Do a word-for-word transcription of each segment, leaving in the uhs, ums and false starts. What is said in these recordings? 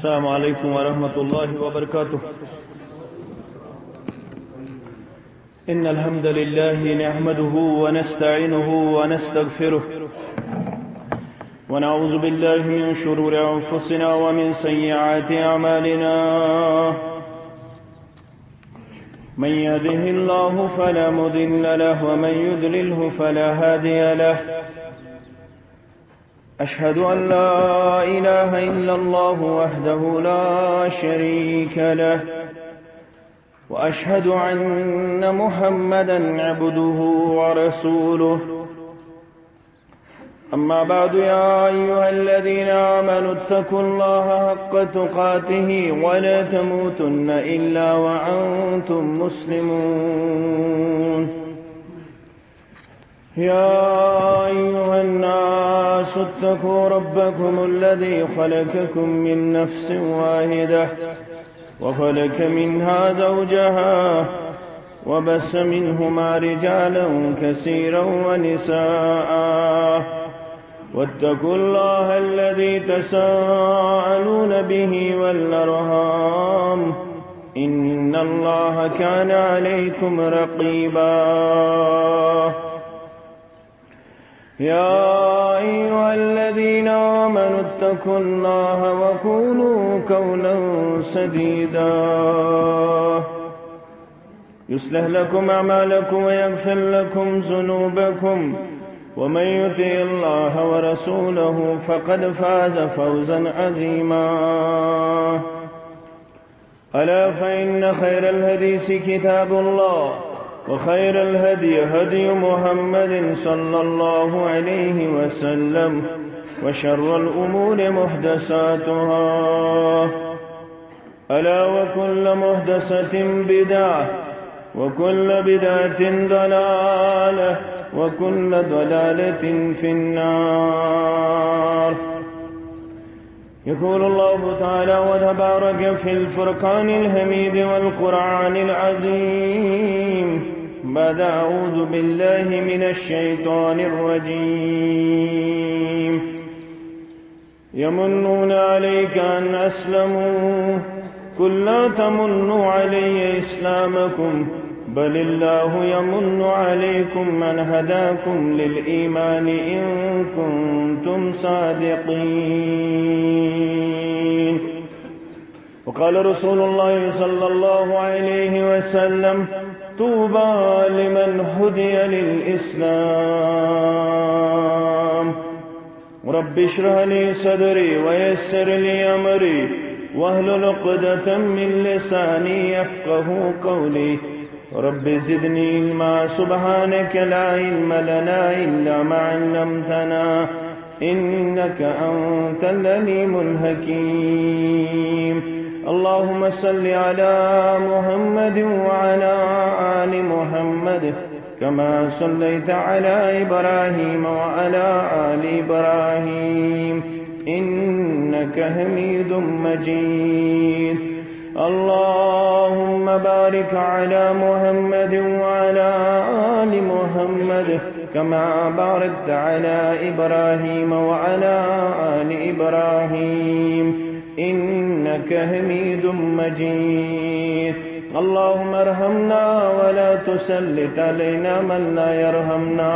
السلام عليكم ورحمة الله وبركاته. إن الحمد لله نحمده ونستعينه ونستغفره، ونعوذ بالله من شرور أنفسنا ومن سيئات أعمالنا. من يهده الله فلا مضل له، ومن يضلله فلا هادي له. أشهد أن لا إله إلا الله وحده لا شريك له، وأشهد أن محمدا عبده ورسوله. أما بعد، يا أيها الذين آمنوا اتقوا الله حق تقاته ولا تموتن إلا وأنتم مسلمون. يا أيها الناس اتقوا ربكم الذي خلقكم من نفس واحدة وخلق منها زوجها وبث منهما رجالا كثيرا ونساء، واتقوا الله الذي تساءلون به والأرحام، إن الله كان عليكم رقيبا. يا أيها الذين آمنوا اتقوا الله وقولوا قولا سديدا، يصلح لكم أعمالكم ويغفر لكم ذنوبكم، ومن يطع الله ورسوله فقد فاز فوزا عظيما. ألا فإن خير الحديث كتاب الله، وخير الهدي هدي محمد صلى الله عليه وسلم، وشر الأمور محدثاتها، ألا وكل محدثة بدعة، وكل بدعة ضلالة، وكل ضلالة في النار. يقول الله تعالى وتبارك في الفرقان الحميد والقرآن العظيم بعد أعوذ بالله من الشيطان الرجيم. يمنون عليك أن أسلموا، قل لا تمنوا علي إسلامكم، بل الله يمن عليكم أن هداكم للإيمان إن كنتم صادقين. وقال رسول الله صلى الله عليه وسلم: طوبى لمن هدي للإسلام. رب اشرح لي صدري ويسر لي أمري واحلل عقدة من لساني يفقه قولي. رب زدني علما. سبحانك لا علم لنا إلا ما علمتنا إنك أنت العليم الحكيم. اللهم صل على محمد وعلى آل محمد كما صليت على إبراهيم وعلى آل إبراهيم إنك حميد مجيد. اللهم بارك على محمد وعلى آل محمد كما باركت على إبراهيم وعلى آل إبراهيم إنك حميد مجيد. اللهم ارحمنا ولا تسلط علينا من لا يرحمنا.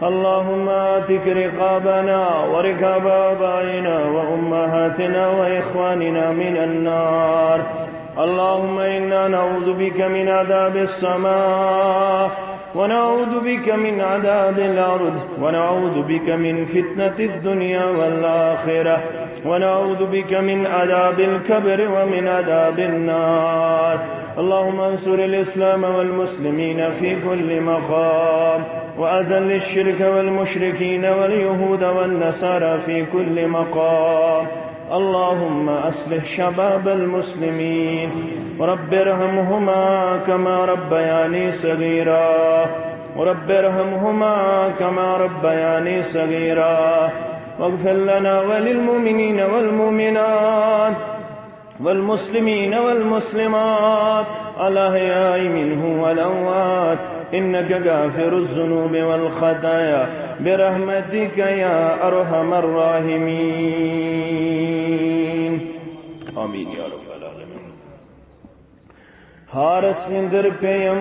اللهم اعتق رقابنا ورقاب آبائنا وأمهاتنا وإخواننا من النار. اللهم إنا نعوذ بك من عذاب السماء، ونعوذ بك من عذاب الأرض، ونعوذ بك من فتنة الدنيا والآخرة، ونعوذ بك من عذاب القبر ومن عذاب النار. اللهم انصر الإسلام والمسلمين في كل مقام، وأذل الشرك والمشركين واليهود والنصارى في كل مقام. اللهم أصلح شباب المسلمين، رب ارحمهما كما ربياني صغيرا، رب ارحمهما كما ربياني صغيرا، واغفر لنا وللمؤمنين والمؤمنات والمسلمين والمسلمات الأحياء منهم والأموات إنك غافر الذنوب والخطايا برحمتك يا أرحم الراحمين. آمین یا رب العالمین۔ ہارس نِندٕر پیٚیَم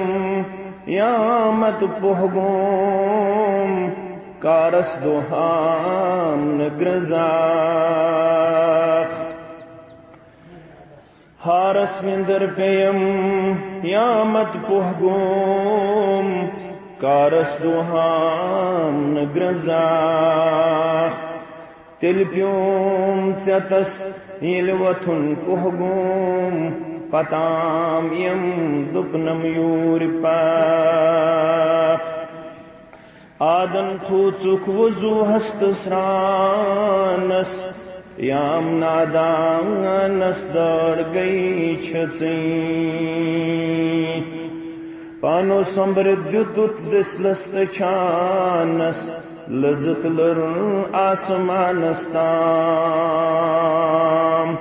یامت پوہ گوم، کارس دُہام نہٕ گرٛزاکھ۔ ہارس نِندٕر پیٚیَم یامت پوہ گوم، کارس دُہام نہٕ گرٛزاکھ۔ تیٚلہِ پیوم ژیتس ییٚلہِ وۄتھُن کوہ گوم، پتام یم دوٚپنم یوٗرۍ پاکھ۔ آدن کھوژُکھ وضوٗہس تہٕ سرٛانس، یام نادانس دٲر گٔیی چھٔژٕے۔ پانو سۄمبرِتھ دیُتُتھ دٔسلس تہٕ چھانس، لٔزٕت لٔر آسمانس تام۔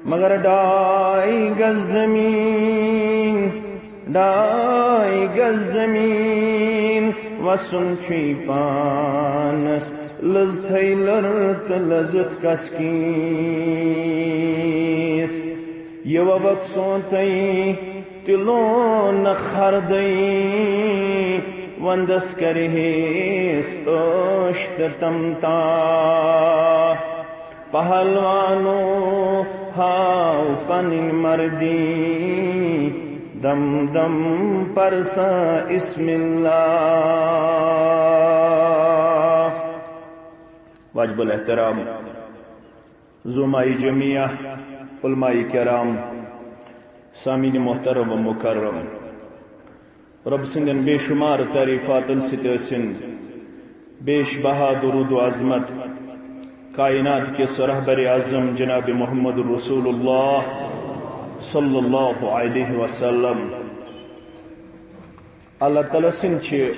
مگر ڈاے گز زمین، ڈاے گز زمین وسُن چھُے پانس، لٔزتھے لٔر تہٕ لٔزٕتھ کس کینٛس۔ یہِ ووکھ سونتھے تہِ لون نہٕ خردٕے، وندس کرِہیس ٲش تہٕ تمتا۔ پہلوانو ہاو پنٕنۍ مردی، دم دم پرسا اسم اللہ۔ واجب الاحترام زومائی جمعیہ، علماء کرام، سامعین محترم و مکرم، رب سٕنٛدٮ۪ن بے شمار تعریفاتن سۭتۍ ٲسِن پیش بہا درود و عظمت کائنات کِس رہبر اعظم جناب محمد رسول اللہ صلی اللہ علیہ وسلم۔ اللہ تعالیٰ سٕنٛدۍ چھِ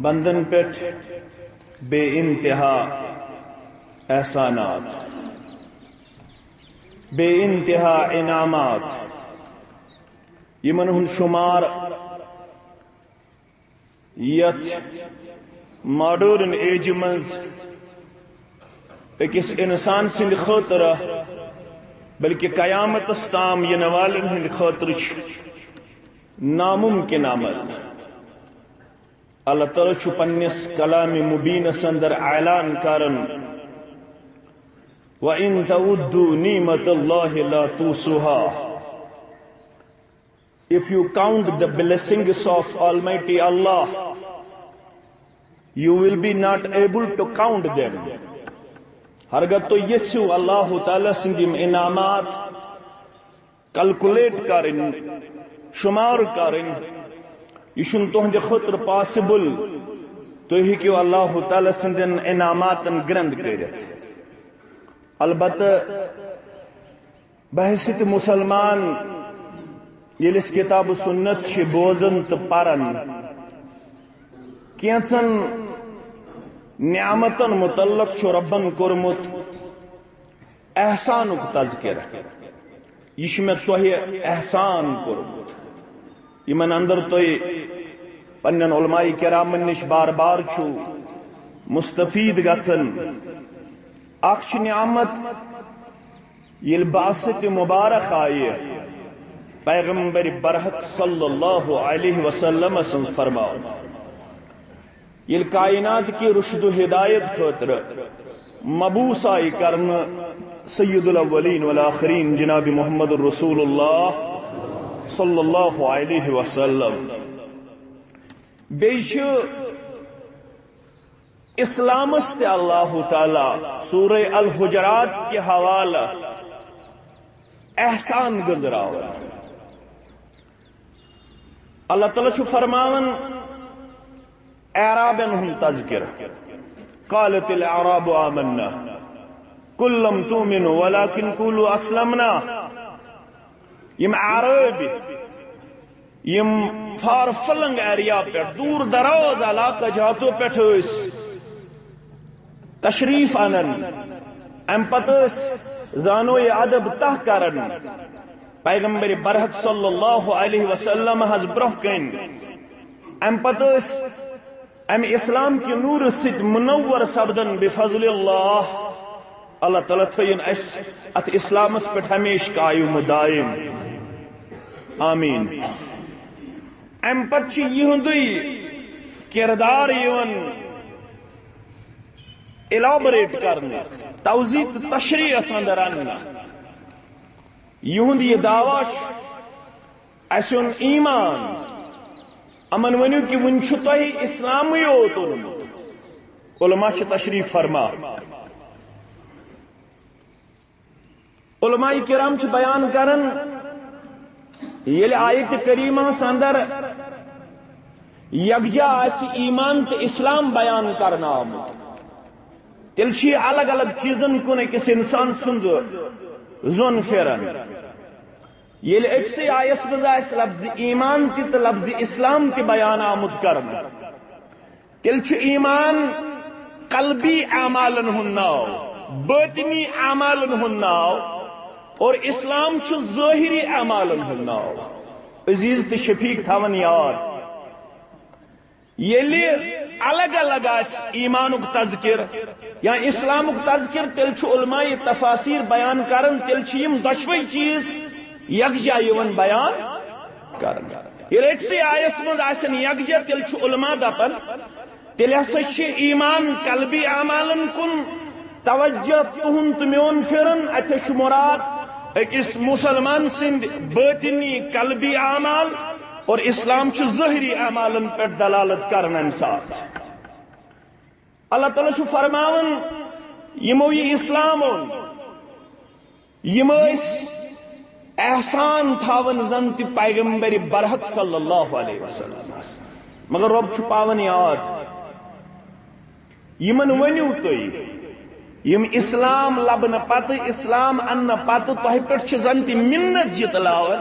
بندن پٮ۪ٹھ بے انتہا احسانات، بے انتہا انعامات، یِمن ہُنٛد شمار یتھ ماڈرن ایجہِ منٛز أکِس انسان سٕنٛدِ خٲطرٕ، بلکہ قیامتس تام یِنہٕ والٮ۪ن ہٕنٛدِ خٲطرٕ چھُ ناممکن عمل۔ اللہ تعالیٰ چھُ پننِس کلام مبینس اندر اعلان کران، وَإِن تَعُدُّوا نِعْمَتَ اللَّهِ لَا تُحْصُوهَا۔ If you count the blessings of Almighty Allah, you will be not able to count them. ہرگاہ تُہۍ یژھِو اللہ تعالیٰ سٕنٛدۍ یِم انعامات کیلکولیٹ کرٕنۍ، شمار کرٕنۍ، یہِ چھُنہٕ تُہنٛدِ خٲطرٕ پاسبل۔ تُہۍ ہیٚکِو اللہ تعالیٰ سٕنٛدٮ۪ن انعاماتن گرٛنٛد کٔرِتھ۔ البتہ بحیثیت مسلمان ییٚلہِ أسۍ کتاب و سنت چھِ بوزان تہٕ پران، کینٛژن نعمتن متعلق چھُ ربن کوٚرمُت احسانُک تذکرہ۔ یہِ چھُ مےٚ تۄہہِ احسان کوٚرمُت۔ یِمن اندر تُہۍ پننٮ۪ن علماء کرامن نِش بار بار چھِو مستفید گژھان۔ اکھ چھِ نعمت، ییٚلہِ بعثت مبارک آیہِ، پیغمبر برحق صلی اللہ علیہ وسلم سٕنٛز فرماو۔ ییٚلہِ کائنات کہِ رشد و ہدایت خٲطرٕ مبعوث آیہِ کرنہٕ سید الاولین والآخرین جناب محمد رسول اللہ صلی اللہ علیہ وسلم۔ بیٚیہِ چھُ اسلامس تہِ اللہ تعالیٰ سورہ الحجرات کہِ حوالہٕ احسان گٔنزراوان۔ اللہ تعالیٰ چھُ فرماوان اعرابن ہُنٛد تذکرہ، قالت الاعراب آمنا قل لم تؤمنوا ولكن قولوا اسلمنا۔ یِم اعرٲبۍ، یِم فار فلنگ ایریا پٮ۪ٹھ، دوٗر دراز علاقہٕ جاتو پٮ۪ٹھ ٲسۍ تشریف انان، امہِ پتہٕ ٲسۍ زانو یہِ ادب تہ کران پیغمبر برحق صلی اللہ علیہ وسلم حظ برونٛہہ کنہِ۔ امہِ پتہٕ ٲسۍ امہِ اسلام کہِ نوٗرٕ سۭتۍ منور سپدان بفضل اللہ۔ اللہ تعالیٰ تھٲیِن اَسہِ اَتھ اِسلامَس پٮ۪ٹھ ہمیشہٕ قٲیِم و دائم۔ آمین۔ اَمہِ پتہٕ چھُ یِہُنٛدُے کِردار یِوان elaborate کرنہٕ، توضیح تہٕ تشریح اَتھ اندر اننہٕ۔ یِہُنٛد یہِ دعویٰ چھُ، اَسہِ اوٚن ایمان۔ یِمن ؤنِو کہِ وُنہِ چھُ تۄہہِ اِسلامٕے یوت اوٚنمُت۔ علماء چھِ تشریح فرما۔ علماء کرام چھِ بیان کران، ییٚلہِ آیت کریمہس اندر یکجا آسہِ ایمان تہٕ اسلام بیان کرنہٕ آمُت، تیٚلہِ چھِ یہِ الگ الگ چیٖزن کُن أکِس انسان سُنٛد ظۄن پھیران۔ ییٚلہِ أکسٕے آیس منٛز آسہِ لفظ ایمان تہِ تہٕ لفظ اسلام تہِ بیان آمُت کرنہٕ، تیٚلہِ چھُ ایمان قلبی اعمالن ہُنٛد ناو، باطنی اعمالن ہُنٛد ناو، اور اسلام چھُ ظٲہری اعمالن ہُنٛد ناو۔ عزیز تہٕ شفیق تھاوان یاد، ییٚلہِ الگ الگ آسہِ ایمانُک تذکر یا اسلامُک تذکر، تیٚلہِ چھُ علماء تفاسیر بیان کران، تیٚلہِ چھِ یِم دۄشوے چیٖز یکجا یِوان بیان کرنہٕ۔ ییٚلہِ أکسٕے آیس منٛز آسن یکجا، تیٚلہِ چھُ علماء دپان، تیٚلہِ ہسا چھِ ایمان قلبی اعمالن کُن توجہ تُہُنٛد تہٕ میون پھِرُن۔ اَتہِ چھُ مُراد أکِس مُسلمان سٕنٛدۍ باطنی قلبی اعمال، اور اسلام چھُ ظٲہری اعمالن پٮ۪ٹھ دلالت کران اَمہِ ساتہٕ۔ اللہ تعالیٰ چھُ فرماوان، یِمو یہِ اسلام اوٚن، یِم ٲسۍ احسان تھاوان زن تہِ پیغمبر برحق صلی اللہ علیہ وسلمس، مگر رۄب چھُ پاوان یاد۔ یِمن ؤنِو تُہۍ، یِم اسلام لبنہٕ پتہٕ، اسلام اننہٕ پتہٕ تۄہہِ پٮ۪ٹھ چھِ زن تہِ مِنت جتلاوان،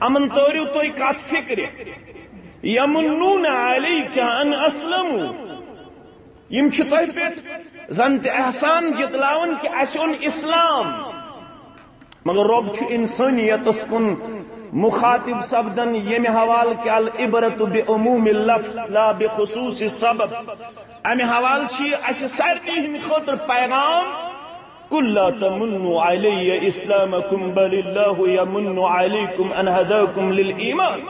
یِمن تٲرِو تُہۍ کتھ فکرِ۔ یمنون علیک ان اسلموا، یِم چھِ تۄہہِ پٮ۪ٹھ زن تہِ احسان جتلاوان کہِ اَسہِ اوٚن اسلام۔ مگر رۄب چھُ انسٲنیتس کُن مخاطب سپدان، ییٚمہِ حوالہٕ کہِ العبرت بعموم اللفظ لا بخصوص السبب۔ امہِ حوالہٕ چھُ یہِ اَسہِ سارنٕے ہٕنٛدِ خٲطرٕ پیغام، قل لا تمنوا علی اسلامکم بل اللہ یمن علیکم ان ہداکم للایمان۔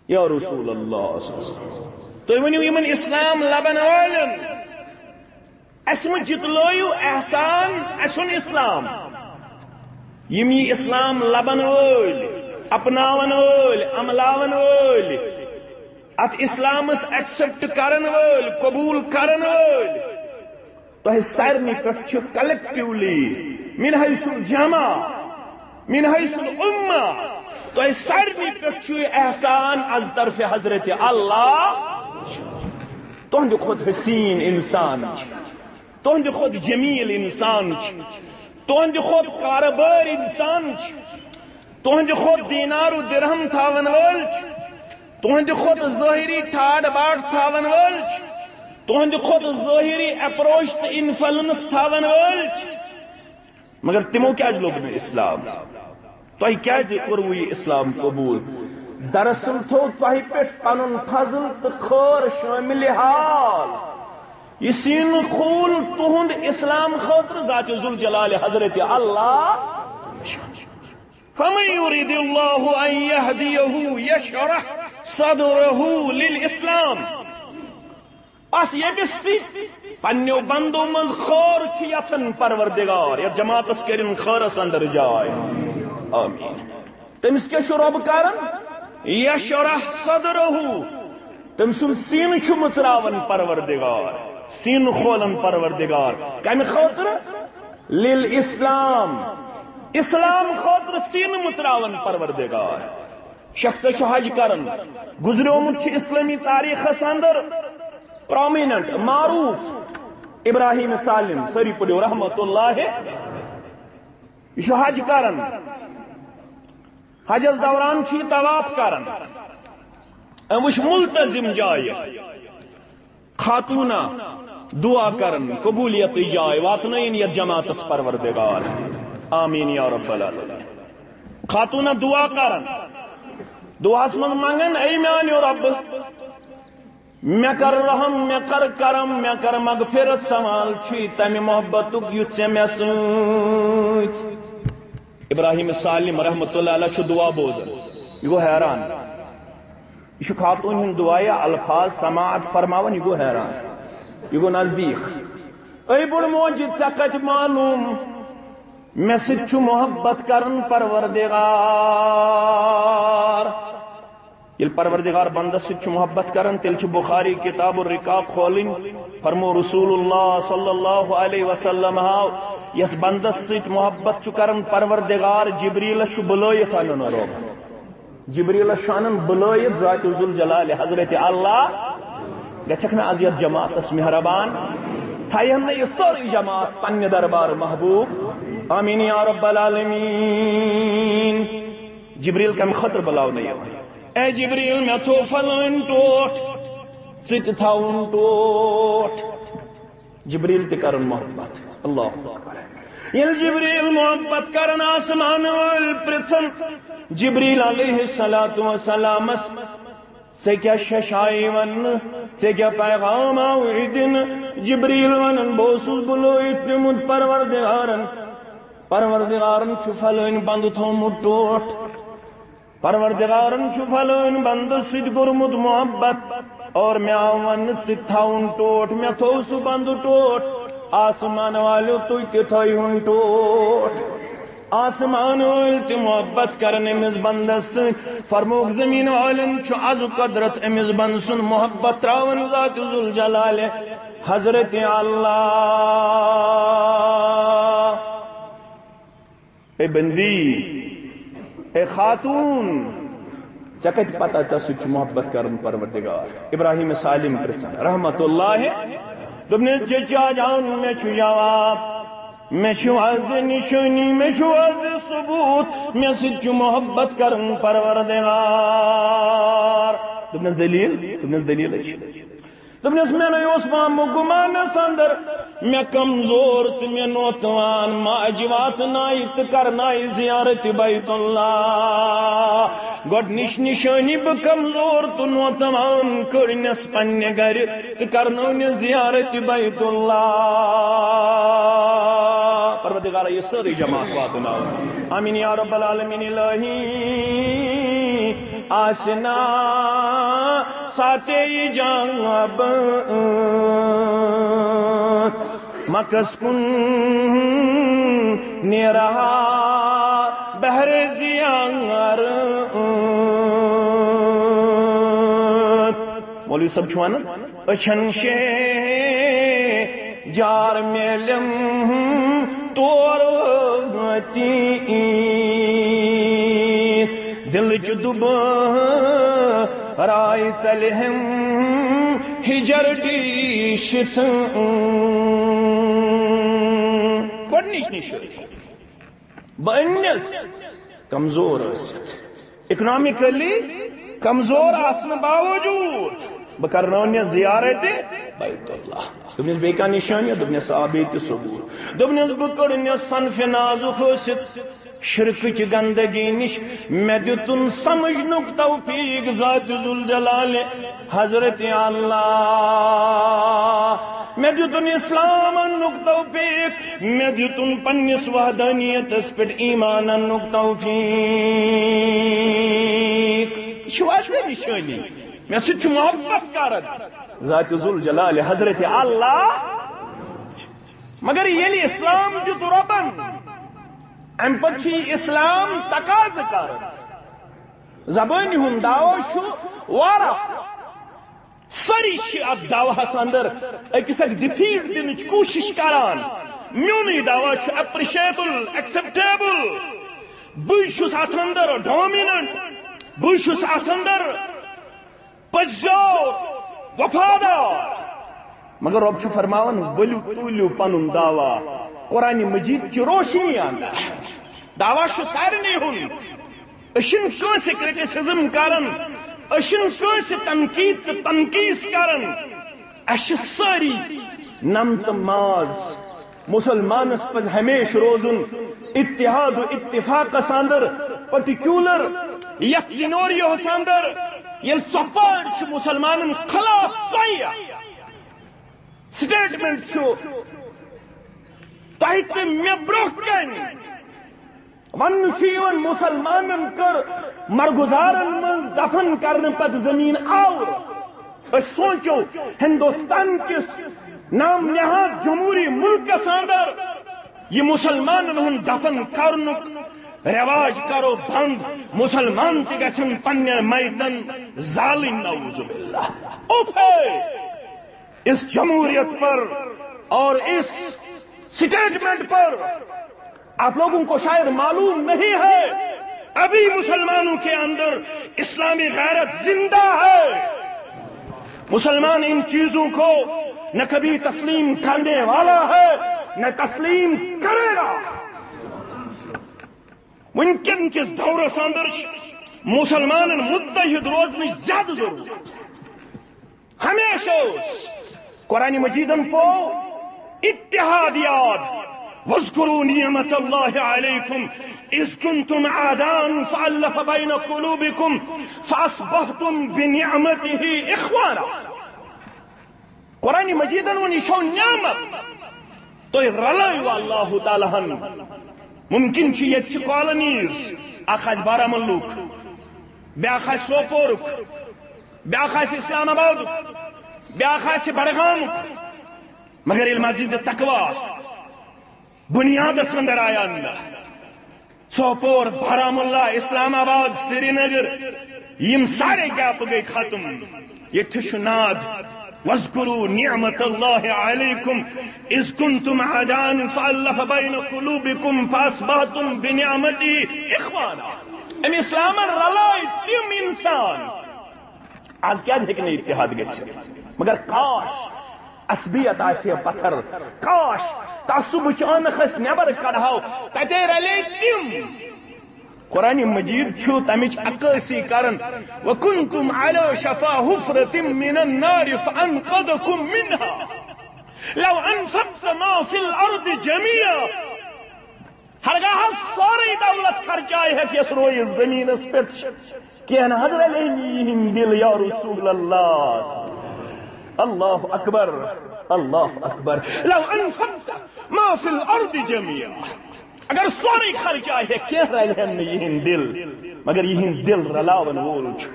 یا رسول اللہ صلی اللہ علیہ وسلم، تُہۍ ؤنِو یِمن اسلام لبن والٮ۪ن، اَسہِ مہ جتلٲیِو احسان، اَسہِ اوٚن اسلام۔ یِم یہِ اسلام لبن وٲلۍ، اپناون وٲلۍ، عملاون وٲلۍ، اتھ اسلامس accept کرن وٲلۍ، قبول کرن وٲلۍ، تۄہہِ سارنٕے پٮ۪ٹھ چھُ collectively، من حیث الجمع، من حیث الامہ، تۄہہِ سارنٕے پٮ۪ٹھ چھُ یہِ احسان از طرفِ حضرت اللہ۔ تُہنٛدِ کھۄتہٕ حسین انسان چھُ، تُہنٛدِ کھۄتہٕ جمیل انسان چھُ، تُہنٛدِ کھۄتہٕ کارٕبٲرۍ انسان چھُ، تُہنٛدِ کھۄتہٕ دینار و درہم تھاون وٲلۍ چھِ، تُہنٛدِ کھۄتہٕ ظٲہری ٹھاٹھ باٹھ تھاون وٲلۍ چھِ، تُہنٛدِ کھۄتہٕ ظٲہری approach تہٕ influence تھاون وٲلۍ چھِ۔ مگر تِمو کیازِ لوٚب نہٕ اسلام؟ تۄہہِ کیازِ کوٚروٕ یہِ اسلام قبول؟ دراصل تھوٚو تۄہہِ پٮ۪ٹھ پنُن فضل تہٕ خٲر شٲمِلِ حال۔ یہِ سیٖنہٕ کھوٗل تُہُنٛد اسلام خٲطرٕ ذات ذوالجلال حضرت اللہ۔ فمن يرد الله أن يهديه يشرح صدره للإسلام۔ پس ییٚمِس سۭتۍ پننیو بندو منٛز خٲر چھُ یژھان پروردگار، یتھ جماعتس کٔرِن خٲرس اندر جاے۔ آمین۔ تٔمِس کیٛاہ چھُ رۄب کران؟ یشرح صدرہ، تٔمۍ سُنٛد سیٖنہٕ چھُ مُژراوان پروردگار، سیٖنہٕ کھولان پروردگار۔ کمہِ خٲطرٕ؟ للاسلام، اسلام خٲطرٕ سیٖنہٕ مُژراوان پروردگار۔ شخص چھُ حج کران، گُزریومُت چھُ اسلٲمی تاریخس اندر prominent، معروف، ابراہیم سالم، سٲری پٔرِو رحمت اللہ۔ یہِ چھُ حج کران، حجس دوران چھُ یہِ طواف کران۔ أمۍ وٕچھ ملتزم جایہِ، خاتوٗنہ دعا کران، قبولیتٕچ جاے واتنٲیِن یتھ جماعتس پروردگار۔ آمین یا رب العالمین۔ خاتوٗنہ دعا کران، دعاہس منٛز منگان، اے میانیو رب، مےٚ کر رحم، مےٚ کر کرم، مےٚ کر مغفرت۔ سوال چھُے تمہِ محبتُک یُس ژےٚ مےٚ سۭتۍ۔ ابراہیم سالم رحمت اللہ علیہ چھُ دعا بوزان، یہِ گوٚو حیران۔ یہِ چھُ خاتوٗن ہُنٛد دعا یا الفاظ سماعت فرماوان، یہِ گوٚو حیران، یہِ گوٚو نزدیٖک۔ اے بُڈٕ موجہِ، ژےٚ کتہِ معلوم مےٚ سۭتۍ چھُ محبت کران پروردگار؟ ییٚلہِ پروردگار بندس سۭتۍ چھُ محبت کران، تیٚلہِ چھُ بخاری کتاب الرقاق کھولٕنۍ۔ فرمو رسول اللہ صلی اللہ علیہ وسلم ہاو، یس بندس سۭتۍ محبت چھُ کران پروردگار، جبریلس چھُ بُلٲیِتھ انان روب۔ جبریلس چھُ انان بُلٲیِتھ ذات ذوالجلال حضرت اللہ۔ گژھکھ نہٕ از یتھ جماعتس مہربان؟ تھاوہن نہٕ یہِ سٲرٕے جماعت پننہِ دربار محبوب؟ آمین یا رب العالمین۔ جبریل کمہِ خٲطرٕ بُلاونہٕ یِوان؟ اے جبریل، مےٚ تھوو فلٲنۍ ٹوٹھ، ژٕ تہِ تھاوُن ٹوٹھ۔ جبریل تہِ کرن محبت۔ اللہ اکبر۔ ییٚلہِ جبریل محبت کرن، آسمان وٲلۍ پرژھن جبریل علیہ الصلوۃ والسلامس، ژےٚ کیٛاہ ششایہِ وننہٕ؟ ژےٚ کیٛاہ پیغام آوُے دِنہٕ؟ جبریل ونان، بہٕ اوسُس بُلٲیِتھ نیوٗمُت پروردگارن۔ پروردگارن چھُ فلٲنۍ بندٕ تھوٚومُت ٹوٹھ۔ پروردگارن چھُ فلٲنۍ بندس سۭتۍ کوٚرمُت محبت، اور مےٚ آو وننہٕ، ژٕ تہِ تھاوُن ٹوٹھ۔ مےٚ تھوٚو سُہ بندٕ ٹوٹھ۔ آسمان والیو، تُہۍ تہِ تھٲیہُن ٹوٹھ۔ آسمان وٲلۍ تہِ محبت کرن أمِس بندس سۭتۍ۔ فرمووُکھ، زٔمیٖن والٮ۪ن چھُ از قدرت أمِس بندٕ سُنٛد محبت تراوان ذات ذوالجلالہِ حضرت اللہ۔ اے بندی، اے خاتون، ژےٚ کتہِ پتہ ژےٚ سۭتۍ چھُ محبت کران پروردگار؟ ابراہیم سالم پرژھان رحمت اللہ۔ دوٚپنس، چچا جان، مےٚ چھُ جواب، مےٚ چھُ از نشٲنی، مےٚ چھُ از ثبوت، مےٚ سۭتۍ چھُ محبت کران پروردگار۔ دوٚپنس، دلیل؟ دوٚپنس، دلیل چھِ۔ دوٚپنس، مےٚ نے اوس وہمہٕ گُمانس اندر، مےٚ کمزور تہٕ مےٚ نوتوان ماجہِ واتنایہِ تہٕ کرنایہِ زیارت بیت اللہ۔ گۄڈٕنِچ نشٲنی، بہٕ کمزور تہٕ نوتوان، کٔڑنس پننہِ گرِ تہٕ کرنٲونس زیارت بیت اللہ۔ پروردگارا، یہِ سٲرٕے جماعت واتناو۔ آمین یا رب العالمین۔ الہی، آسہِ نا ساتے جان بہٕ مکس کُن نیرہا بہر زیارت۔ مولوی صٲب چھُ ونان، أچھن شے جار میلم تور وٲتی۔ دلچ دُبہٕ راے ژلہِ ہم ہجر ڈیشت۔ گۄڈٕنِچ نشٲنی، بہٕ أنِس کمزور ٲسِتھ، اکنامکلی کمزور آسنہٕ باوجود بہٕ کرناونہِ زیارت بیت اللہ۔ دوٚپنس، بیٚیہِ کانٛہہ نشٲنی؟ دوٚپنس، آ، بیٚیہِ تہِ ثبوت۔ دوٚپنس، بہٕ کٔڑنس صنفِ نازُک ٲسِتھ شرکٕچ گندگی نِش، مےٚ دیُتُن سمجھنُک توفیق ذات ذوالجلال حضرت اللہ۔ مےٚ دیُتُن اسلام اننُک توفیق، مےٚ دیُتُن پننِس وحدانیتس پٮ۪ٹھ ایمان اننُک توفیق۔ یہِ چھِ واضح نشٲنی، مےٚ سۭتۍ چھُ محبت کران ذات ذوالجلال حضرت اللہ۔ مگر ییٚلہِ اسلام دیُت رۄبن، امہِ پتہٕ چھُ یہِ اسلام تقاضہٕ کران۔ زبٲنہِ ہُنٛد دعویٰ چھُ واریاہ۔ سٲری چھِ اتھ دعوہس اندر أکِس اکھ ڈیفیٹ دِنٕچ کوٗشش کران۔ میونٕے دعویٰ چھُ اپریشیبل، ایکسپٹیبل۔ بٕے چھُس اتھ اندر ڈومیننٹ، بٕے چھُس اتھ اندر پٔزیو وفادار۔ مگر رۄب چھُ فرماوان، ؤلِو توٗلِو پنُن دعویٰ قرآن مجید چہِ روشنی اندر۔ دعویٰ چھُ سارنٕے ہُنٛد۔ أسۍ چھِنہٕ کٲنٛسہِ کرٹیسزم کران، أسۍ چھِنہٕ کٲنٛسہِ تنقید تہٕ تنقیٖص کران۔ اَسہِ چھِ سٲری نم تہٕ ماز۔ مسلمانس پزِ ہمیشہٕ روزُن اتحاد و اتفاقس اندر، پرٹیکولر یتھ سینوریوہس اندر ییٚلہِ ژۄپٲرۍ چھُ مُسلمانن خلاف ژۄیہِ سٹیٹمنٹ چھُ تۄہہِ تہٕ مےٚ برونٛہہ کنہِ وننہٕ چھُ یِوان، مُسلمانن کٔر مرگزارن منٛز دفن کرنہٕ پتہٕ زمین آور۔ أسۍ سونٛچو، ہندوستان کِس نام نہاد جمہوری مُلکس اندر یہِ مُسلمانن ہُنٛد دفن کرنُک رواج کرو بند، مُسلمان تہِ گژھن پننٮ۪ن میتن زالٕنۍ، نعوذ باللہ۔ اوفے! اس جمہوریت پر اور اس سٹیٹمنٹ پر آپ لوگوں کو شاید معلوم نہیں ہے، ابھی مسلمانوں کے اندر اسلامی غیرت زندہ ہے۔ مسلمان ان چیزوں کو نہ کبھی تسلیم کرنے والا ہے، نہ تسلیم کرے گا۔ وٕنکٮ۪ن کِس دورس اندر چھِ مسلمانن متحد روزنٕچ زیادٕ ضروٗرت۔ ہمیشہ اوس قرآن مجیدن پوٚو اتحاد یاد۔ واذکروا نعمت اللہ علیکم اذ کنتم اعداء فالف بین قلوبکم فاصبحتم بنعمتہ اخوانا۔ قرآن مجیدن ووٚن، یہِ چھو نعمت، تُہۍ رلٲیِو اللہ تعالیٰ ہن۔ ممکن چھُ ییٚتہِ چھِ کالونیز، اکھ آسہِ بارہمولہُک، بیٛاکھ آسہِ سوپورُک، بیٛاکھ آسہِ اسلام آبادُک، بیٛاکھ آسہِ بڈگامُک، مگر ییٚلہِ مسجد تقویٰ بنیادس اندر آیہِ اننہٕ، سوپور، بارہمولہ، اسلام آباد، سرینگر، یِم سارے گیپہٕ گٔے ختم۔ ییٚتہِ چھُ ناد، واذکروا نعمت اللہ علیکم اذ کنتم اعداء فالف بین قلوبکم فاصبحتم بنعمتہ اخوانا۔ أمۍ اسلامن رلٲے تِم انسان۔ آز کیٛازِ ہیٚکہِ نہٕ اتحاد گٔژھِتھ؟ مگر کاش عصبیت آسہِ ہے پتھر، کاش تعصبٕچ ٲنکھ أسۍ نٮ۪بر کڑہاو، تتے رلے تِم۔ قرآن مجید چھُ تمِچ عکٲسی کران، وکنتم علی شفا حفرۃ من النار فانقذکم منها لو انفقت ما فی الارض جميعا۔ ہرگاہ سورُے دولت خرچایہِ ہیٚکھ یۄس رویہِ زٔمیٖنس پٮ۪ٹھ چھِ، کینٛہہ نہ حض رلہِ ہے نہٕ یِہِنٛدۍ دِل یا رسول اللہ۔ اللہ اکبر، اللہ اکبر۔ لو انفقت ما فی الارض جميعا۔ اگر سورُے خرچایہِ ہیٚکھ، کینٛہہ رلہِ ہن نہٕ یِہِنٛدۍ دِل، مگر یِہِنٛدۍ دِل رلاون وول چھُ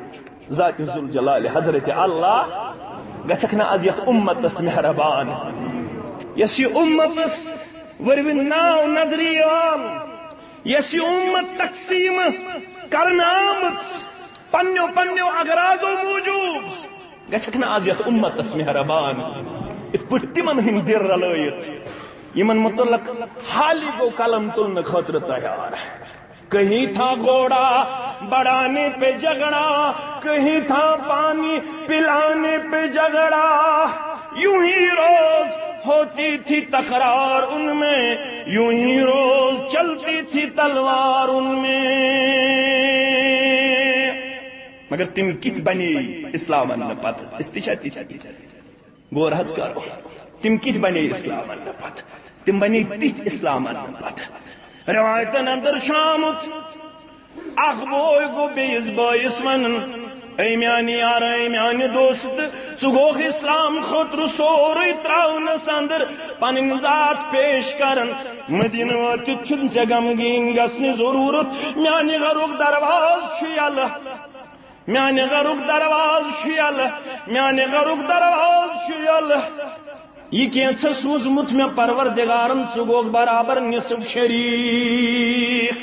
ذات ذوالجلال حضرت اللہ۔ گژھکھ نہ از یتھ امتس مہربان، یۄس یہِ امتس ؤرۍوِنۍ ناو نظرِ یِوان، یۄس یہِ امت تقسیم کرنہٕ آمٕژ پننیو پننیو اغراضو موٗجوٗب، گژھکھ نہ از یتھ امتس مہربان، یتھ پٲٹھۍ تِمن ہٕنٛدۍ دِل رلٲیِتھ، یِمن متعلق حالی گوٚو قلم تُلنہٕ خٲطرٕ تیار۔ کہیں تھا گھوڑا بڑھانے پہ جھگڑا، کہیں تھا پانی پلانے پہ جھگڑا، یوں ہی روز ہوتی تھی تکرار ان میں، یوں ہی روز چلتی تھی تلوار ان میں۔ مگر تِم کِتھ بنے اسلام اننہٕ پتہٕ؟ أسۍ تہِ چھا تِتھۍ؟ غور حظ کرو، تِم کِتھۍ بنے اسلام اننہٕ پتہٕ؟ تِم بنے تِتھۍ اسلام اننہٕ پتہٕ۔ روایتن اندر چھُ آمُت، اکھ بوے گوٚو بیٚیِس بٲیِس ونان، "اے میانہِ یار، اے میانہِ دوست، ژٕ گوٚوکھ اسلام خٲطرٕ سورُے تراونس اندر پنٕنۍ ذات پیش کران۔ مدینہٕ وٲتِتھ چھُنہٕ ژےٚ غمگیٖن گژھنٕچ ضروٗرت۔ میانہِ گرُک دروازٕ چھُ یلہٕ۔" میانہِ گرُک دروازٕ چھُ یلہٕ، میانہِ گرُک دروازٕ چھُ یلہٕ۔ یہِ کینٛژھا سوٗزمُت مےٚ پروردگارن، ژٕ گوٚوکھ برابر نصف شریٖک۔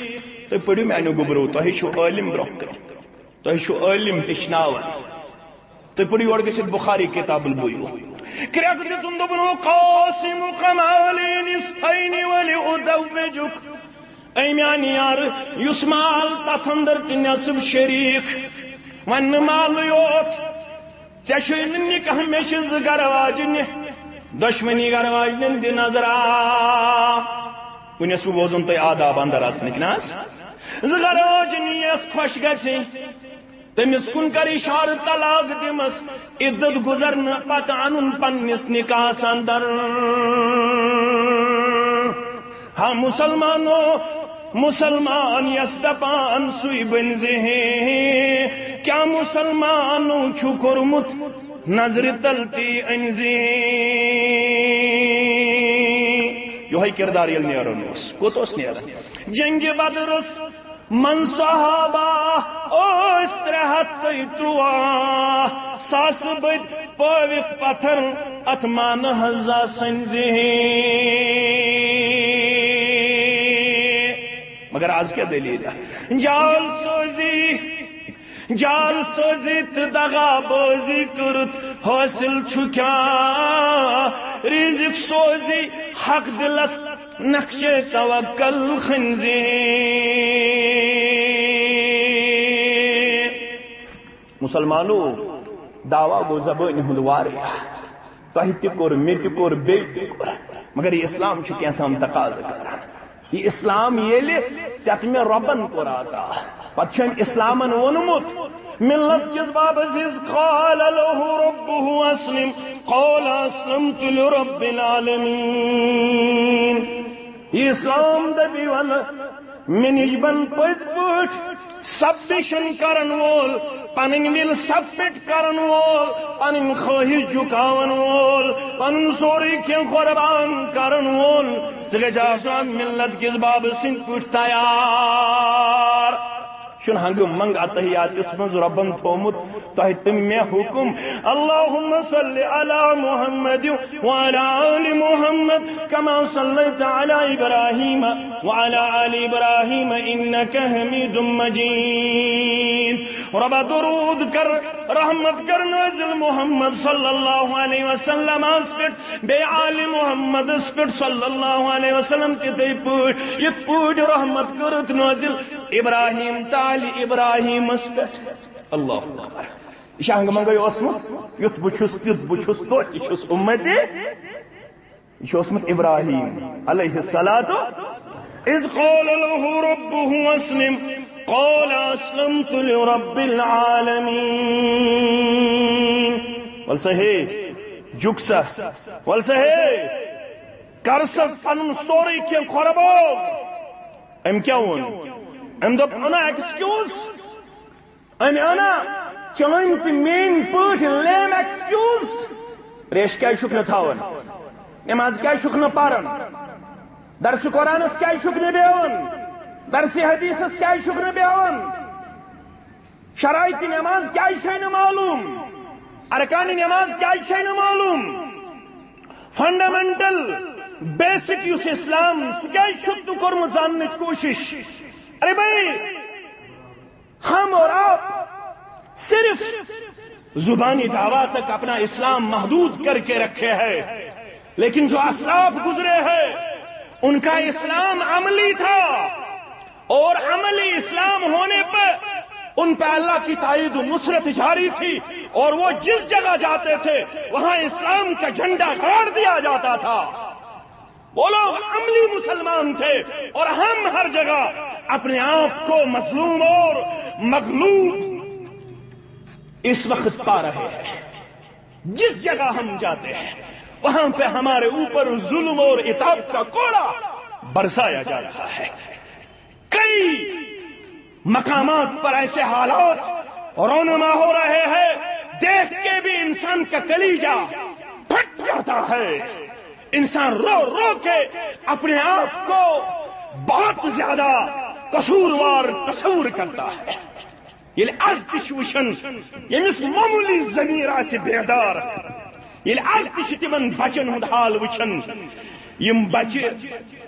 تُہۍ پٔرِو میانیو گوٚبرو، تۄہہِ چھُو عٲلِم برونٛہہ کَنہِ، تۄہہِ چھُو عٲلِم ہیٚچھناوان۔ تُہۍ پٔرِو یورٕ گٔژھِتھ بُخاری کِتاب البُیوع۔ کرٛٮ۪کھ دِژٕن، دوٚپُن، "او قاسم کمالی نصفین ولی ازوجک۔" اے میانہِ یارٕ، یُس مال تتھ اندر تہِ نصف شریٖک، وۄنۍ نہٕ مالٕے یوت، ژےٚ چھُے نہٕ نکاح، مےٚ چھِ زٕ گرٕ واجنہِ، دۄشوٕنی گرٕ واجنٮ۪ن دِ نظرا۔ وُنہِ ٲسوٕ بوزُن تۄہہِ آداب اندر اژنٕکۍ نہ حظ؟ زٕ گرٕ واجنہِ یۄس خۄش گژھِ، تٔمِس کُن کر اشارٕ طلاق دِمس، عدت گُزرنہٕ پتہٕ انُن پننِس نکاحس اندر۔ ہاں مسلمانو، مسلمان یس دپان سُے بٔنزِ ہے، کیا مسلمانو چھُ کوٚرمُت نظرِ تل تی أنزِ ہے؟ یۄہے کردار ییٚلہِ نیرُن اوس، کوٚت اوس نیرُن؟ جنگِ بدرس منٛز صحابہ ٲسۍ ترٛےٚ ہتھ تہٕ ترٛواہ، ساسہٕ بٔدۍ پٲوِکھ پتھر اتھ مانہٕ ہزا سٔنزِ۔ مگر از کیٛاہ دٔلیٖل؟ جال سٲزی، جال سٲزی تہٕ دغا بٲزی کٔرِتھ حٲصِل چھُ کیٛاہ؟ رِزِق سوزی حق دِلس نقشے توکل خنزی۔ مسلمانو، دعویٰ گوٚو زبٲنہِ ہُنٛد واریاہ۔ تۄہہِ تہِ کوٚر، مےٚ تہِ کوٚر، بیٚیہِ تہِ کوٚر۔ مگر یہِ اسلام چھُ کینٛہہ تام تقاضہٕ کران۔ یہِ اسلام ییٚلہِ ژےٚ تہٕ مےٚ رۄبن کوٚر عطا، پتہٕ چھُ أمۍ اسلامن ووٚنمُت، ملت کِس بابس، "إذ قال له ربه أسلم، قال أسلمت لرب العالمين۔" یہِ اسلام دپی ولہٕ مےٚ نِش بن پٔزۍ پٲٹھۍ سبمشن کرن وول، پنٕنۍ وِل سبمٹ کرن وول، پنٕنۍ خٲہِش جُکاون وول، پنُن سورُے کینٛہہ قربان کرن وول۔ ژٕ گژھِ آسُن ملت کِس بابہٕ سٕنٛدۍ پٲٹھۍ تیار۔ چھُنہٕ ہنگہٕ منگ اتحیاتس منٛز رۄبن تھوومُت تۄہہِ تہٕ مےٚ حُکم، اللهم صل على محمد وعلى آل محمد كما صليت على إبراهيم وعلى آل إبراهيم إنك حميد مجيد۔ رۄبا درود کر، رحمت کر نازل محمد صلی اللہ علیہ وسلمس پٮ۪ٹھ، بیٚیہِ آل محمدس پٮ۪ٹھ صلی اللہ علیہ وسلم تِتھے پٲٹھۍ، یِتھ پٲٹھۍ رحمت کٔرٕتھ نازل ابراہیم تہٕ آل ابراہیمس پٮ۪ٹھ۔ اللہ اکبر۔ یہِ چھُ ہنگہٕ منگے اوسمُت، یُتھ بہٕ چھُس، تیُتھ بہٕ چھُس، توتہِ چھُس اُمتی۔ یہِ چھُ اوسمُت ابراہیم علیہ الصلوۃ۔ اذ قال له ربه اسلم، قال اسلمت لرب العالمین۔ ول سا ہے، جُک سا، ول سا ہے، کر سا پنُن سورُے کینٛہہ قربان۔ أمۍ کیٛاہ ووٚن؟ أمۍ دوٚپ، انا ایکسکیوز۔ أمۍ انا چٲنۍ تہٕ میٲنۍ پٲٹھۍ لیم ایکسکیوز۔ ریش کیٛازِ چھُکھ نہٕ تھاوان؟ نماز کیٛازِ چھُکھ نہٕ پران؟ درسِ قرآنس کیٛازِ چھُکھ نہٕ بیہوان؟ درسِ حدیثس کیٛازِ چھُکھ نہٕ بیہوان؟ شرائط نماز کیٛازِ چھے نہٕ معلوم؟ ارکان نماز کیٛازِ چھے نہٕ معلوم؟ فنڈامنٹل بیسک یُس اسلام، سُہ کیٛازِ چھُکھ نہٕ کوٚرمُت زاننٕچ کوٗشش؟ ارے بھائی، ہم اور آپ صرف زبانی دعویٰ تک اپنا اسلام محدود کر کے رکھے ہیں، لیکن جو اسلاف گزرے ہیں، ان کا اسلام عملی تھا، اور عملی اسلام ہونے پر ان پہ اللہ کی تائید و نصرت جاری تھی، اور وہ جس جگہ جاتے تھے، وہاں اسلام کا جھنڈا گاڑ دیا جاتا تھا۔ وہ لوگ عملی مسلمان تھے، اور ہم ہر جگہ اپنے آپ کو مظلوم اور مغلوب اس وقت پا رہے ہیں۔ جس جگہ ہم جاتے ہیں، وہاں پہ ہمارے اوپر ظلم اور عتاب کا کوڑا برسایا جا رہا ہے۔ کئی مقامات پر ایسے حالات رونما ہو رہے ہیں، دیکھ کے بھی انسان کا کلیجہ پھٹ جاتا ہے۔ انسان رو رو کے اپنے آپ کو بہت زیادہ قصوروار تصور کرتا ہے۔ ییٚلہِ از تہِ چھِ وٕچھان، ییٚمِس معموٗلی ضمیٖر آسہِ بیدار، ییٚلہِ از تہِ چھِ تِمن بچن ہُنٛد حال وٕچھان، یِم بچہِ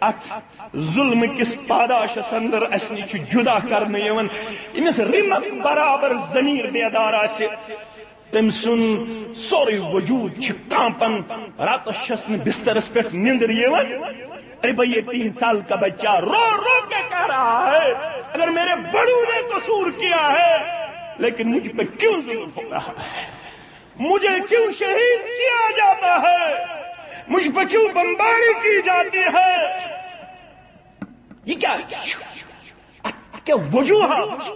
اتھ ظلمہٕ کِس پاداشس اندر اسہِ نِش چھِ جدا کرنہٕ یِوان، ییٚمِس رِمک برابر ضمیٖر بیدار آسہِ، تٔمۍ سُنٛد سورُے وجوٗد چھِ کانپان، راتس چھس نہٕ بسترس پٮ۪ٹھ نیندر یِوان۔ ارے بھائی، یہ تین سال کا بچہ رو رو کے کہہ رہا ہے، اگر میرے بڑوں نے قصور کیا ہے، لیکن مجھ پہ کیوں ظلم ہو رہا ہے؟ مجھے کیوں شہید کیا جاتا ہے؟ مجھ پہ کیوں بمباری کی جاتی ہے؟ یہ کیا، اتھ کیا وجوہات،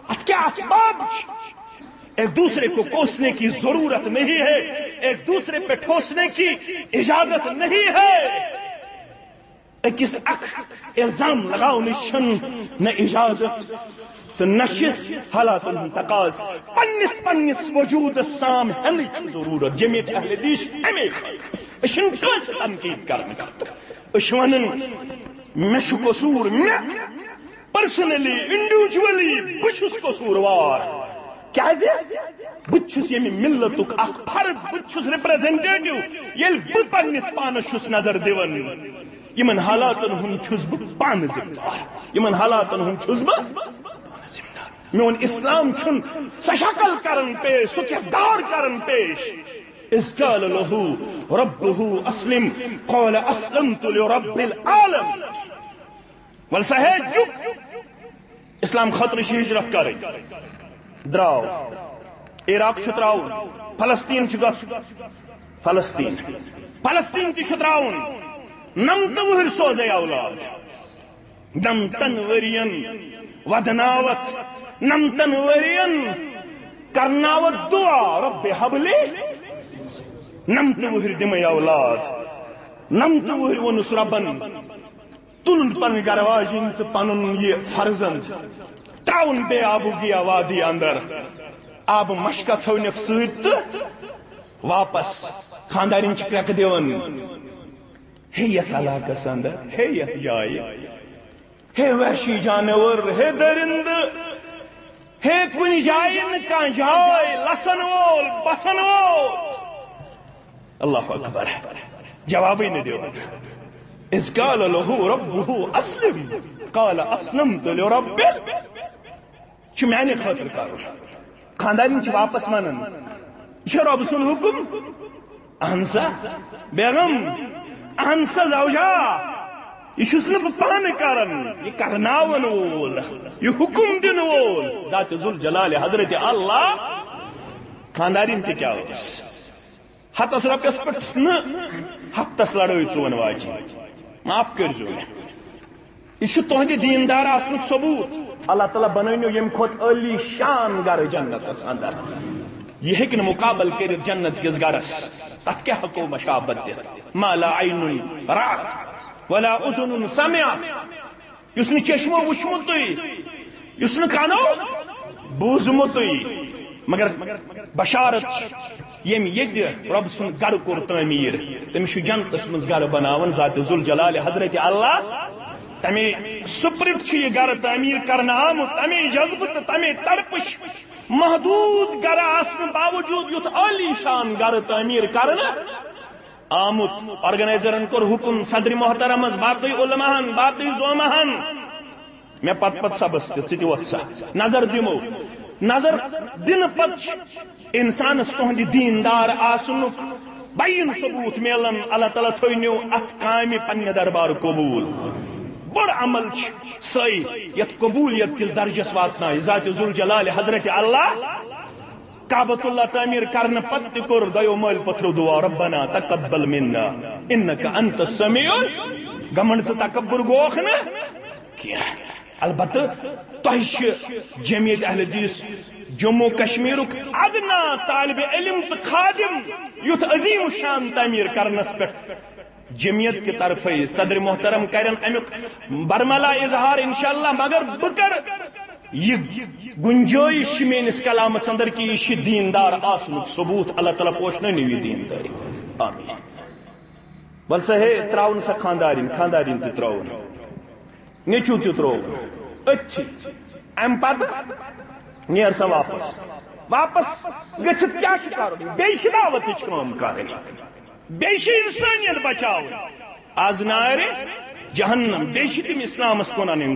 اتھ کیا اسباب؟ ایک دوسرے کو کوسنے کی ضرورت نہیں ہے، ایک دوسرے پہ ٹھوسنے کی اجازت نہیں ہے۔ أکِس اکھ الزام لگاونٕچ چھنہٕ نہ اجازت تہٕ نہ چھِ حالاتن ہُنٛد تقاضہٕ۔ پننِس پننِس وجودس سام ہینٕچ چھِ ضروٗرت۔ جمعیت اہل حدیث چھِ امے خٲطرٕ۔ أسۍ چھِنہٕ کٲنٛسہِ تنقید کرنہٕ خٲطرٕ۔ أسۍ چھِ ونان، مےٚ چھُ قصوٗر، مےٚ پرسنلی، انڈیویجولی بہٕ چھُس قصوٗروار۔ کیازِ؟ بہٕ تہِ چھُس ییٚمہِ ملتُک اکھ فرد، بہٕ تہِ چھُس ریپریزنٹیٹو۔ ییٚلہِ بہٕ پننِس پانس چھُس نظر دِوان، یِمن حالاتن ہُنٛد چھُس بہٕ پانہٕ ذمہٕ دار۔ یِمن حالاتن ہُنٛد چھُس بہٕ پانہٕ ذمہٕ دار۔ میون اسلام چھُنہٕ سۄ شکل کران پیش، سُہ کردار کران پیش۔ اذ قال له ربه اسلم، قال اسلمت لرب العالمین۔ ول سا ہے جُک، اسلام خٲطرٕ چھِ ہجرت کرٕنۍ۔ درٛاو۔ عراق چھُ ترٛاوُن۔ فلسطین چھُ گژھُن۔ فلسطین۔ فلسطین تہِ چھُ ترٛاوُن۔ نَمتہٕ وُہٕرۍ سوزے اولاد۔ نَمتَن ؤرین ودناوتھ، نَمتَن ؤرین کرناوتھ دعا، رب ہب لی۔ نَمتہٕ وُہٕرۍ دِمے اولاد۔ نَمتہٕ وُہٕرۍ ووٚنُس ربن، تُلُن پنٕنۍ گرٕ واجِنۍ تہٕ پنُن یہِ فرزند، ترٛاوُن بے آبو گیا وادی اندر۔ آبہٕ مشکہ تھٲونکھ سۭتۍ تہٕ واپس۔ خاندارِنۍ چھِ کرٛٮ۪کہٕ دِوان، ہے یتھ علاقس اندر، ہے یتھ جایہِ، ہے وحشی جانور، ہے درندٕ، ہے کُنہِ جایہِ نہٕ کانٛہہ جاے لسن وول، بسن وول۔ اللہ اکبر۔ جوابٕے نہٕ دِوان۔ اذ قال له ربه اسلم، قال اسلمت لرب ال-، چھُ میانہِ خٲطرٕ کرُن۔ خاندارِنۍ چھِ واپس ونان، یہِ چھا رۄب سُنٛد حُکم؟ اہن سا بیگم، اہن سا زوجا، یہِ چھُس نہٕ بہٕ پانہٕ کران، یہِ کرناون وول، یہِ حُکم دِنہٕ وول، ذات ذوالجلال حضرت اللہ۔ خاندارِنۍ تہِ کیٛاہ ٲس؟ ہتس رۄپیس پٮ۪ٹھ نہٕ ہفتس لڑٲے ژون واجہِ۔ معاف کٔرۍزیو مےٚ۔ یہِ چھُ تُہنٛدِ دیٖندار آسنُک ثبوٗت۔ اللہ تعالیٰ بنٲونو ییٚمہِ کھۄتہٕ عٲلی شان گرٕ جنتس اندر۔ یہِ ہیٚکہِ نہٕ مُقابلہٕ کٔرِتھ جنت کِس گرس۔ تتھ کیٛاہ ہٮ۪کو مشابت دِتھ؟ ما لا عین رأت ولا اذن سمعت۔ یُس نہٕ چشمو وُچھمُتُے، یُس نہٕ کانو بوٗزمُتُے، مگر بشارت چھِ، ییٚمۍ ییٚتہِ رۄب سُنٛد گرٕ کوٚر تعمیٖر، تٔمِس چھُ جنتس منٛز گرٕ بناوان ذات ذوالجلال حضرت اللہ۔ تمے سپرٹ چھُ یہِ گرٕ تعمیٖر کرنہٕ آمُت، تمے جذبہٕ تہٕ تمے تڑپٕچ محدوٗد گرٕ آسنہٕ باوجوٗد یُتھ عٲلی شان گرٕ تعمیٖر کرنہٕ آمُت۔ آرگنائزرن کوٚر حکم، صدر محترمس، باقٕے علماہن، باقٕے زوماہن، مےٚ پتہٕ پتہٕ سبس تہِ، ژٕ تہِ وۄتھ سا۔ نظر دِمو۔ نظر دِنہٕ پتہٕ چھِ انسانس تُہنٛدِ دیٖندار آسنُک بیان ثبوٗت میلان۔ اللہ تعالیٰ تھٲونیو اتھ کامہِ پننہِ دربار قبوٗل۔ بوٚڑ عمل چھُ سُے یتھ قبولیت کِس درجس واتنایہِ ذات ذوالجلال حضرت اللہ۔ کعبۃ اللہ تعمیٖر کرنہٕ پتہٕ تہِ کوٚر دۄیو مٲلۍ پٔتھرو دُعا، ربنا تقبل منا انک انت السمیع۔ گمنڈ تہٕ تکبر گوکھ نہٕ کینٛہہ۔ البتہٕ تۄہہِ چھِ جمعیت اہل حدیث جموں کشمیرُک ادنا طالب علم تہٕ خادم یُتھ عظیم الشان تعمیٖر کرنس پٮ۪ٹھ جمعیت کہِ طرفے صدر محترم کرن امیُک برملا اظہار انشاءاللہ، مگر بہٕ کرٕ یہِ گنجٲیش چھِ میٲنِس کلامس اندر کہِ یہِ چھِ دیندار آسنُک ثبوت۔ اللہ تعالیٰ پوشنٲوِن یہِ دیندٲری۔ آمین۔ ول سا ہے، تراوُن سا خاندارِنۍ، خاندارِنۍ تہِ ترٲوُن، نیٚچو تہِ ترٛووُن أتھی۔ امہِ پتہٕ نیر سا واپس۔ واپس گٔژھِتھ کیٛاہ چھُ کرُن؟ بیٚیہِ چھِ دعوتٕچ کٲم کرٕنۍ، بیٚیہِ چھِ انسٲنیت بچاوٕنۍ۔ از نارِ جہنم، بیٚیہِ چھِ تِم اسلامس کُن انٕنۍ۔